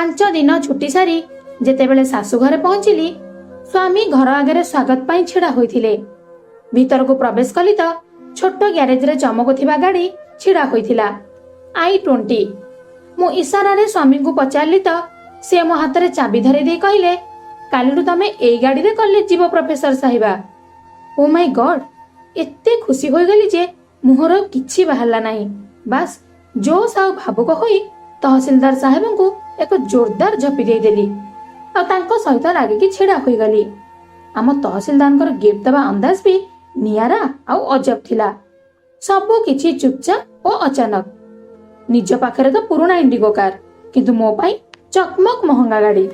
5 ଦିନ ଛୁଟି ସାରି ଯେତେବେଳେ ଶାଶୁଘରେ ପହଞ୍ଚିଲି, ସ୍ୱାମୀ ଘର ଆଗରେ ସ୍ୱାଗତ ପାଇଁ ଛିଡା ହୋଇଥିଲେ। ଭିତରକୁ ପ୍ରବେଶ କଲି ତ ଛୋଟ ଗ୍ୟାରେଜରେ ଚମକୁଥିବା ଗାଡି ଛିଡା ହୋଇଥିଲା, I-20। ମୁଁ ଇଶାରାରେ ସ୍ୱାମୀଙ୍କୁ ପଚାରିଲି ତ ସେ ମୋ ହାତରେ ଚାବି ଧରେଇ ଦେଇ କହିଲେ, "କାଲିଠୁ ତମେ ଏଇ ଗାଡିରେ କଲେଜ ଯିବ, ପ୍ରଫେସର ସାହିବା।" ଓ ମାଇ ଗଡ୍! ଏତେ ଖୁସି ହୋଇଗଲି ଯେ ମୁହଁର କିଛି ବାହାରିଲା ନାହିଁ। ବାସ୍, ଜୋସ୍ ଆଉ ଭାବୁକ ହୋଇ ତହସିଲଦାର ସାହେବଙ୍କୁ ଏକ ଜୋରଦାର ଝପି ଦେଇଦେଲି ଆଉ ତାଙ୍କ ସହିତ ଲାଗିକି ଛିଡା ହୋଇଗଲି। ଆମ ତହସିଲଦାରଙ୍କର ଗିଫ୍ଟ ଦେବା ଅନ୍ଦାଜ ବି ନିଆରା ଆଉ ଅଜବ ଥିଲା। ସବୁ କିଛି ଚୁପଚାପ ଓ ଅଚାନକ। ନିଜ ପାଖରେ ତ ପୁରୁଣା ଇଣ୍ଡିଗୋ କାର, କିନ୍ତୁ ମୋ ପାଇଁ ଚକମକ ମହଙ୍ଗା ଗାଡି।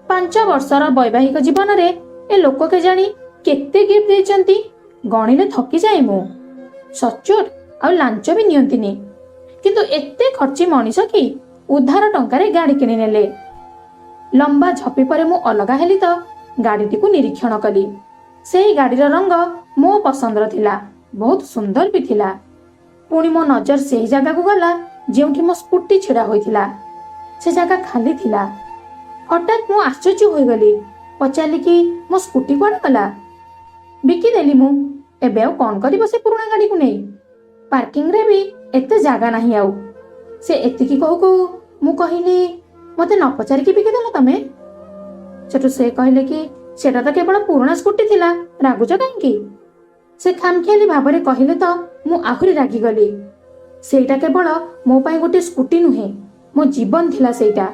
5 ବର୍ଷର ବୈବାହିକ ଜୀବନରେ ଏ ଲୋକ କେଜାଣି କେତେ ଗିଫ୍ଟ ଦେଇଛନ୍ତି, ଗଣିଲେ ଥକିଯାଏ ମୁଁ। ସଚୋଟ ଆଉ ଲାଞ୍ଚ ବି ନିଅନ୍ତିନି, କିନ୍ତୁ ଏତେ ଖର୍ଚ୍ଚି ମଣିଷ କି ଉଧାର ଟଙ୍କାରେ ଗାଡି କିଣିନେଲେ। ଲମ୍ବା ଝପି ପରେ ମୁଁ ଅଲଗା ହେଲି ତ ଗାଡିଟିକୁ ନିରୀକ୍ଷଣ କଲି। ସେଇ ଗାଡିର ରଙ୍ଗ ମୋ ପସନ୍ଦର ଥିଲା, ବହୁତ ସୁନ୍ଦର ବି ଥିଲା। ପୁଣି ମୋ ନଜର ସେହି ଜାଗାକୁ ଗଲା ଯେଉଁଠି ମୋ ସ୍କୁଟି ଛିଡା ହୋଇଥିଲା। ସେ ଜାଗା ଖାଲି ଥିଲା। ହଠାତ୍ ମୁଁ ଆଶ୍ଚର୍ଯ୍ୟ ହୋଇଗଲି। ପଚାରିଲି କି, ମୋ ସ୍କୁଟି କୁଆଡେ ଗଲା? ବିକିଦେଲି ମୁଁ। ଏବେ ଆଉ କଣ କରିବ ସେ ପୁରୁଣା ଗାଡିକୁ ନେଇ? ପାର୍କିଂରେ ବି ଏତେ ଜାଗା ନାହିଁ ଆଉ। ସେ ଏତିକି କହୁ କହୁ ମୁଁ କହିଲି, ମତେ ନ ପଚାରିକି ବିକିଦେଲ ତମେ? ସେଠୁ ସେ କହିଲେ କି, ସେଟା ତ କେବଳ ପୁରୁଣା ସ୍କୁଟି ଥିଲା, ରାଗୁଛ କାହିଁକି? ସେ ଖାମଖିଆଲି ଭାବରେ କହିଲେ ତ ମୁଁ ଆହୁରି ରାଗିଗଲି। ସେଇଟା କେବଳ ମୋ ପାଇଁ ଗୋଟିଏ ସ୍କୁଟି ନୁହେଁ, ମୋ ଜୀବନ ଥିଲା ସେଇଟା,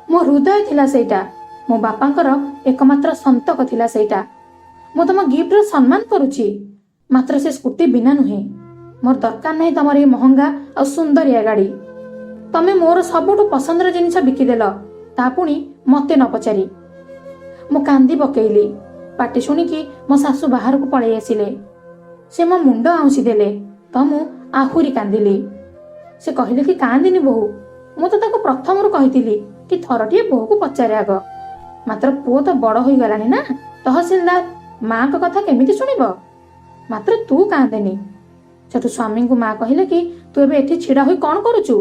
ମୋ ହୃଦୟ ଥିଲା ସେଇଟା, ମୋ ବାପାଙ୍କର ଏକମାତ୍ର ସନ୍ତକ ଥିଲା ସେଇଟା। ମୁଁ ତମ ଗିଫ୍ଟର ସମ୍ମାନ କରୁଛି, ମାତ୍ର ସେ ସ୍କୁଟି ବିନା ନୁହେଁ। ମୋର ଦରକାର ନାହିଁ ତମର ଏଇ ମହଙ୍ଗା ଆଉ ସୁନ୍ଦରିଆ ଗାଡି। ତମେ ମୋର ସବୁଠୁ ପସନ୍ଦର ଜିନିଷ ବିକିଦେଲ, ତା ପୁଣି ମତେ ନ ପଚାରି। ମୁଁ କାନ୍ଦି ପକେଇଲି। ପାଟି ଶୁଣିକି ମୋ ଶାଶୁ ବାହାରକୁ ପଳେଇ ଆସିଲେ। ସେ ମୋ ମୁଣ୍ଡ ଆଉଁସି ଦେଲେ ତ ମୁଁ ଆହୁରି କାନ୍ଦିଲି। ସେ କହିଲେ କି, କାନ୍ଦିନି ବୋହୁ, ମୁଁ ତ ତାକୁ ପ୍ରଥମରୁ କହିଥିଲି କି ଥରଟିଏ ବୋହୂକୁ ପଚାରେ ଆଗ। ମାତ୍ର ପୁଅ ତ ବଡ ହୋଇଗଲାଣି ନା, ତହସିଲଦାର, ମାଙ୍କ କଥା କେମିତି ଶୁଣିବ? ମାତ୍ର ତୁ କାନ୍ଦେନି। ସେଠୁ ସ୍ୱାମୀଙ୍କୁ ମା କହିଲେ କି, ତୁ ଏବେ ଏଠି ଛିଡା ହୋଇ କଣ କରୁଛୁ?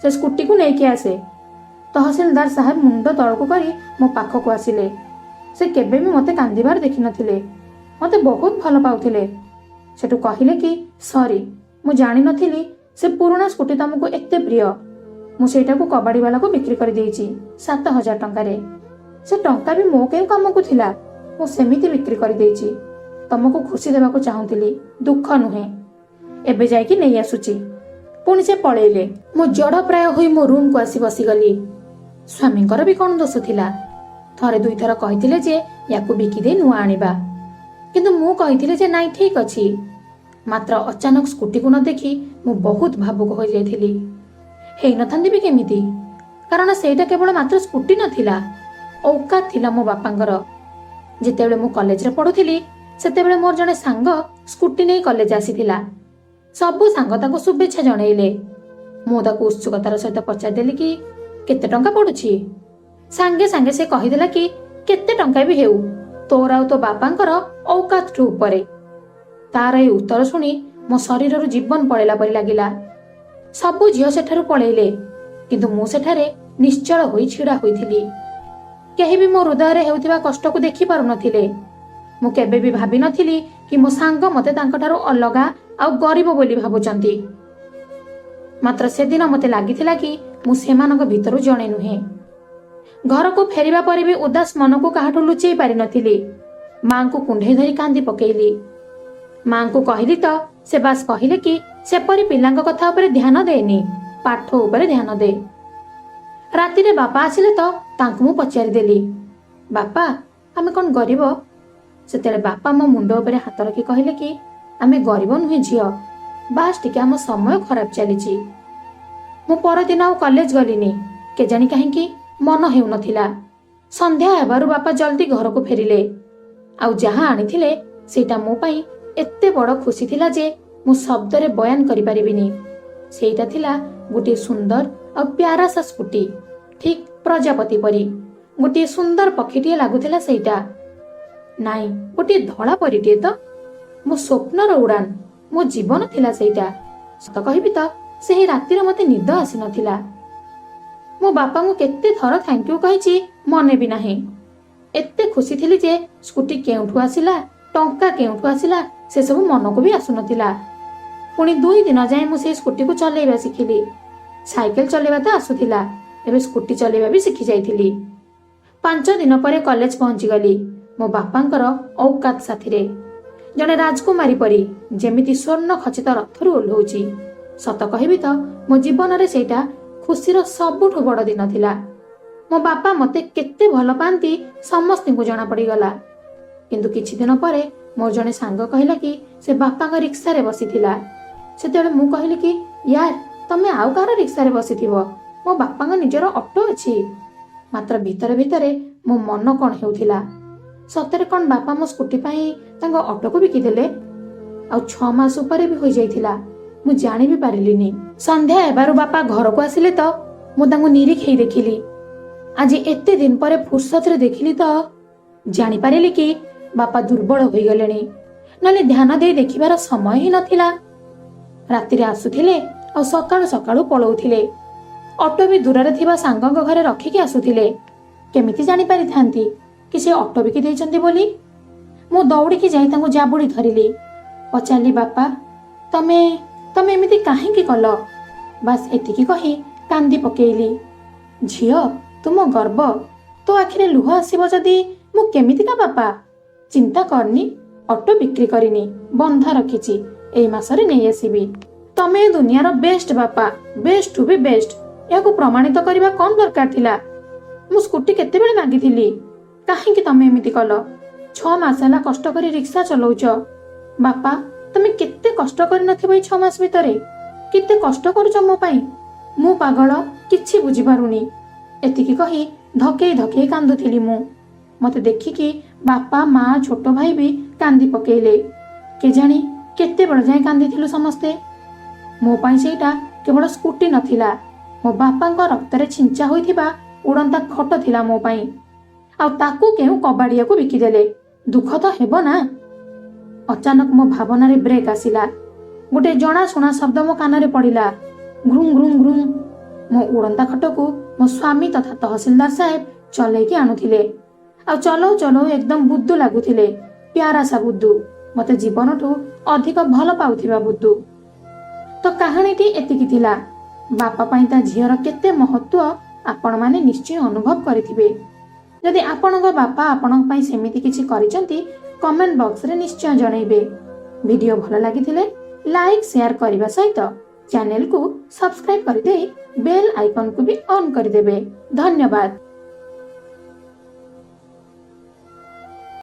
ସେ ସ୍କୁଟିକୁ ନେଇକି ଆସେ। ତହସିଲଦାର ସାହେବ ମୁଣ୍ଡ ତଳକୁ କରି ମୋ ପାଖକୁ ଆସିଲେ। ସେ କେବେ ବି ମୋତେ କାନ୍ଦିବାର ଦେଖିନଥିଲେ। ମୋତେ ବହୁତ ଭଲ ପାଉଥିଲେ। ସେଠୁ କହିଲେ କି, ସରି, ମୁଁ ଜାଣିନଥିଲି ସେ ପୁରୁଣା ସ୍କୁଟି ତମକୁ ଏତେ ପ୍ରିୟ। ମୁଁ ସେଇଟାକୁ କବାଡ଼ିବାଲାକୁ ବିକ୍ରି କରିଦେଇଛି 7,000 ଟଙ୍କାରେ। ସେ ଟଙ୍କା ବି ମୋ କେଉଁ କାମକୁ ଥିଲା? ମୁଁ ସେମିତି ବିକ୍ରି କରିଦେଇଛି। ତମକୁ ଖୁସି ଦେବାକୁ ଚାହୁଁଥିଲି, ଦୁଃଖ ନୁହେଁ। ଏବେ ଯାଇକି ନେଇ ଆସୁଛି। ପୁଣି ସେ ପଳେଇଲେ। ମୁଁ ଜଡ଼ ପ୍ରାୟ ହୋଇ ମୋ ରୁମକୁ ଆସି ବସିଗଲି। ସ୍ୱାମୀଙ୍କର ବି କଣ ଦୋଷ ଥିଲା? ଥରେ ଦୁଇଥର କହିଥିଲେ ଯେ ୟାକୁ ବିକିଦେଇ ନୂଆ ଆଣିବା, କିନ୍ତୁ ମୁଁ କହିଥିଲି ଯେ ନାଇଁ, ଠିକ ଅଛି। ମାତ୍ର ଅଚାନକ ସ୍କୁଟିକୁ ନ ଦେଖି ମୁଁ ବହୁତ ଭାବୁକ ହୋଇଯାଇଥିଲି। ହେଇନଥାନ୍ତି ବି କେମିତି? କାରଣ ସେଇଟା କେବଳ ମାତ୍ର ସ୍କୁଟି ନଥିଲା, ଔକାତ ଥିଲା ମୋ ବାପାଙ୍କର। ଯେତେବେଳେ ମୁଁ କଲେଜରେ ପଢୁଥିଲି, ସେତେବେଳେ ମୋର ଜଣେ ସାଙ୍ଗ ସ୍କୁଟି ନେଇ କଲେଜ ଆସିଥିଲା। ସବୁ ସାଙ୍ଗ ତାକୁ ଶୁଭେଚ୍ଛା ଜଣେଇଲେ। ମୁଁ ତାକୁ ଉତ୍ସୁକତାର ସହିତ ପଚାରିଦେଲି କି, କେତେ ଟଙ୍କା ପଡୁଛି? ସାଙ୍ଗେ ସାଙ୍ଗେ ସେ କହିଦେଲା କି, କେତେ ଟଙ୍କା ବି ହେଉ, ତୋର ଆଉ ତୋ ବାପାଙ୍କର ଔକାତଠୁ ଉପରେ। ତାର ଏଇ ଉତ୍ତର ଶୁଣି ମୋ ଶରୀରରୁ ଜୀବନ ପଳେଇଲା ପରି ଲାଗିଲା। ସବୁ ଝିଅ ସେଠାରୁ ପଳେଇଲେ, କିନ୍ତୁ ମୁଁ ସେଠାରେ ନିଶ୍ଚଳ ହୋଇ ଛିଡା ହୋଇଥିଲି। କେହି ବି ମୋ ହୃଦୟରେ ହେଉଥିବା କଷ୍ଟକୁ ଦେଖି ପାରୁନଥିଲେ। ମୁଁ କେବେ ବି ଭାବିନଥିଲି କି ମୋ ସାଙ୍ଗ ମତେ ତାଙ୍କଠାରୁ ଅଲଗା ଆଉ ଗରିବ ବୋଲି ଭାବୁଛନ୍ତି। ମାତ୍ର ସେଦିନ ମତେ ଲାଗିଥିଲା କି ମୁଁ ସେମାନଙ୍କ ଭିତରୁ ଜଣେ ନୁହେଁ। ଘରକୁ ଫେରିବା ପରେ ବି ଉଦାସ ମନକୁ କାହାଠୁ ଲୁଚେଇ ପାରିନଥିଲି। ମାଙ୍କୁ କୁଣ୍ଢେଇ ଧରି କାନ୍ଦି ପକେଇଲି। ମାଙ୍କୁ କହିଲି ତ ସେ ବାସ୍ କହିଲେ କି, ସେପରି ପିଲାଙ୍କ କଥା ଉପରେ ଧ୍ୟାନ ଦେନି, ପାଠ ଉପରେ ଧ୍ୟାନ ଦେ। ରାତିରେ ବାପା ଆସିଲେ ତ ତାଙ୍କୁ ମୁଁ ପଚାରିଦେଲି, ବାପା, ଆମେ କଣ ଗରିବ? ସେତେବେଳେ ବାପା ମୋ ମୁଣ୍ଡ ଉପରେ ହାତ ରଖି କହିଲେ କି, ଆମେ ଗରିବ ନୁହେଁ ଝିଅ, ବାସ୍ ଟିକେ ଆମ ସମୟ ଖରାପ ଚାଲିଛି। ମୁଁ ପରଦିନ ଆଉ କଲେଜ ଗଲିନି। କେଜାଣି କାହିଁକି ମନ ହେଉନଥିଲା। ସନ୍ଧ୍ୟା ହେବାରୁ ବାପା ଜଲ୍ଦି ଘରକୁ ଫେରିଲେ ଆଉ ଯାହା ଆଣିଥିଲେ ସେଇଟା ମୋ ପାଇଁ ଏତେ ବଡ଼ ଖୁସି ଥିଲା ଯେ ମୁଁ ଶବ୍ଦରେ ବୟାନ କରିପାରିବିନି। ସେଇଟା ଥିଲା ଗୋଟିଏ ସୁନ୍ଦର ଆଉ ପ୍ୟାରା ସା ସ୍କୁଟି, ଠିକ୍ ପ୍ରଜାପତି ପରି ଗୋଟିଏ ସୁନ୍ଦର ପକ୍ଷୀଟିଏ ଲାଗୁଥିଲା ସେଇଟା। ନାଇଁ, ଗୋଟିଏ ଧଳା ପରିଟିଏ ତ। ମୋ ସ୍ୱପ୍ନର ଉଡ଼ାନ, ମୋ ଜୀବନ ଥିଲା ସେଇଟା। ସତ କହିବି ତ ସେହି ରାତିରେ ମତେ ନିଦ ଆସିନଥିଲା। ମୁଁ ବାପାଙ୍କୁ କେତେ ଥର thank you କହିଛି ମନେ ବି ନାହିଁ। ଏତେ ଖୁସି ଥିଲି ଯେ ସ୍କୁଟି କେଉଁଠୁ ଆସିଲା, ଟଙ୍କା କେଉଁଠୁ ଆସିଲା, ସେସବୁ ମନକୁ ବି ଆସୁନଥିଲା। ପୁଣି 2 ଦିନ ଯାଏଁ ମୁଁ ସେଇ ସ୍କୁଟିକୁ ଚଲେଇବା ଶିଖିଲି। ସାଇକେଲ ଚଲେଇବା ତ ଆସୁଥିଲା, ଏବେ ସ୍କୁଟି ଚଲେଇବା ବି ଶିଖି ଯାଇଥିଲି। 5 ଦିନ ପରେ କଲେଜ ପହଞ୍ଚିଗଲି ମୋ ବାପାଙ୍କର ଔକାତ ସାଥିରେ, ଜଣେ ରାଜକୁମାରୀ ପରି, ଯେମିତି ସ୍ୱର୍ଣ୍ଣ ଖଚିତ ରଥରୁ ଓହ୍ଲଉଛି। ସତ କହିବି ତ, ମୋ ଜୀବନରେ ସେଇଟା ଖୁସିର ସବୁଠୁ ବଡ଼ ଦିନ ଥିଲା। ମୋ ବାପା ମତେ କେତେ ଭଲ ପାଆନ୍ତି ସମସ୍ତଙ୍କୁ ଜଣା ପଡ଼ିଗଲା। କିନ୍ତୁ କିଛି ଦିନ ପରେ ମୋର ଜଣେ ସାଙ୍ଗ କହିଲା କି ସେ ବାପାଙ୍କ ରିକ୍ସାରେ ବସିଥିଲା। ସେତେବେଳେ ମୁଁ କହିଲି କି, ୟାର, ତମେ ଆଉ କାହାର ରିକ୍ସାରେ ବସିଥିବ, ମୋ ବାପାଙ୍କ ନିଜର ଅଟୋ ଅଛି। ମାତ୍ର ଭିତରେ ଭିତରେ ମୋ ମନ କଣ ହେଉଥିଲା। ସତରେ କଣ ବାପା ମୋ ସ୍କୁଟି ପାଇଁ ତାଙ୍କ ଅଟୋକୁ ବିକିଦେଲେ? ଆଉ 6 ମାସ ଉପରେ ବି ହୋଇଯାଇଥିଲା, ମୁଁ ଜାଣି ବି ପାରିଲିନି। ସନ୍ଧ୍ୟା ହେବାରୁ ବାପା ଘରକୁ ଆସିଲେ ତ ମୁଁ ତାଙ୍କୁ ନିରୀଖେଇ ଦେଖିଲି। ଆଜି ଏତେ ଦିନ ପରେ ଫୁର୍ସତରେ ଦେଖିଲି ତ ଜାଣିପାରିଲି କି ବାପା ଦୁର୍ବଳ ହୋଇଗଲେଣି। ନହେଲେ ଧ୍ୟାନ ଦେଇ ଦେଖିବାର ସମୟ ହିଁ ନଥିଲା। ରାତିରେ ଆସୁଥିଲେ ଆଉ ସକାଳୁ ସକାଳୁ ପଳଉଥିଲେ। ଅଟୋ ବି ଦୂରରେ ଥିବା ସାଙ୍ଗଙ୍କ ଘରେ ରଖିକି ଆସୁଥିଲେ। କେମିତି ଜାଣିପାରିଥାନ୍ତି କି ସେ ଅଟୋ ବିକି ଦେଇଛନ୍ତି ବୋଲି? ମୁଁ ଦୌଡ଼ିକି ଯାଇ ତାଙ୍କୁ ଜାବୁଡ଼ି ଧରିଲି। ପଚାରିଲି, ବାପା, ତମେ ତମେ ଏମିତି କାହିଁକି କଲ? ବାସ୍, ଏତିକି କହି କାନ୍ଦି ପକେଇଲି। ଝିଅ, ତୁମ ଗର୍ବ, ତୋ ଆଖିରେ ଲୁହ ଆସିବ ଯଦି ମୁଁ କେମିତିକା ବାପା? ଚିନ୍ତା କରନି, ଅଟୋ ବିକ୍ରି କରିନି, ବନ୍ଧା ରଖିଛି, ଏଇ ମାସରେ ନେଇ ଆସିବି। ତମେ ଏ ଦୁନିଆର ବେଷ୍ଟ ବାପା, ବେଷ୍ଟ ଟୁ ବି ବେଷ୍ଟ। ଏହାକୁ ପ୍ରମାଣିତ କରିବା କଣ ଦରକାର ଥିଲା? ମୁଁ ସ୍କୁଟି କେତେବେଳେ ମାଗିଥିଲି? କାହିଁକି ତମେ ଏମିତି କଲ? 6 ମାସ ହେଲା କଷ୍ଟ କରି ରିକ୍ସା ଚଲଉଛ। ବାପା, ତମେ କେତେ କଷ୍ଟ କରିନଥିବ ଏଇ 6 ମାସ ଭିତରେ। କେତେ କଷ୍ଟ କରୁଛ ମୋ ପାଇଁ। ମୁଁ ପାଗଳ, କିଛି ବୁଝିପାରୁନି। ଏତିକି କହି ଧକେଇ ଧକେଇ କାନ୍ଦୁଥିଲି ମୁଁ। ମତେ ଦେଖିକି ବାପା, ମା, ଛୋଟ ଭାଇ ବି କାନ୍ଦି ପକେଇଲେ। କେଜାଣି କେତେବେଳ ଯାଏଁ କାନ୍ଦିଥିଲୁ ସମସ୍ତେ। ମୋ ପାଇଁ ସେଇଟା କେବଳ ସ୍କୁଟି ନଥିଲା, ମୋ ବାପାଙ୍କ ରକ୍ତରେ ଛିଞ୍ଚା ହୋଇଥିବା ଉଡ଼ନ୍ତା ଖଟ ଥିଲା ମୋ ପାଇଁ। ଆଉ ତାକୁ କେଉଁ କବାଡ଼ିଆକୁ ବିକିଦେଲେ, ଦୁଃଖ ତ ହେବ ନା? ଅଚାନକ ମୋ ଭାବନାରେ ବ୍ରେକ୍ ଆସିଲା। ଗୋଟେ ଜଣାଶୁଣା ଶବ୍ଦ ମୋ କାନରେ ପଡ଼ିଲା, ଘ୍ରୁଂ ଘ୍ରୁଂ ଘ୍ରୁଂ। ମୋ ଉଡ଼ନ୍ତା ଖଟକୁ ମୋ ସ୍ୱାମୀ ତଥା ତହସିଲଦାର ସାହେବ ଚଲେଇକି ଆଣୁଥିଲେ। ଆଉ ଚଲଉ ଚଲଉ ଏକଦମ ବୁଦ୍ଦୁ ଲାଗୁଥିଲେ, ପ୍ୟାରା ସା ବୁଦ୍ଦୁ, ମତେ ଜୀବନଠୁ ଅଧିକ ଭଲ ପାଉଥିବା ବୁଦ୍ଦୁ। ତ କାହାଣୀଟି ଏତିକି ଥିଲା। ବାପା ପାଇଁ ତା ଝିଅର କେତେ ମହତ୍ଵ ଆପଣମାନେ ନିଶ୍ଚୟ ଅନୁଭବ କରିଥିବେ। ଯଦି ଆପଣଙ୍କ ବାପା ଆପଣଙ୍କ ପାଇଁ ସେମିତି କିଛି କରିଛନ୍ତି, କମେଣ୍ଟ ବକ୍ସରେ ନିଶ୍ଚୟ ଜଣେଇବେ। ଭିଡିଓ ଭଲ ଲାଗିଥିଲେ ଲାଇକ୍, ସେୟାର କରିବା ସହିତ ଚ୍ୟାନେଲକୁ ସବସ୍କ୍ରାଇବ କରିଦେଇ ବେଲ୍ ଆଇକନକୁ ବି ଅନ୍ କରିଦେବେ। ଧନ୍ୟବାଦ।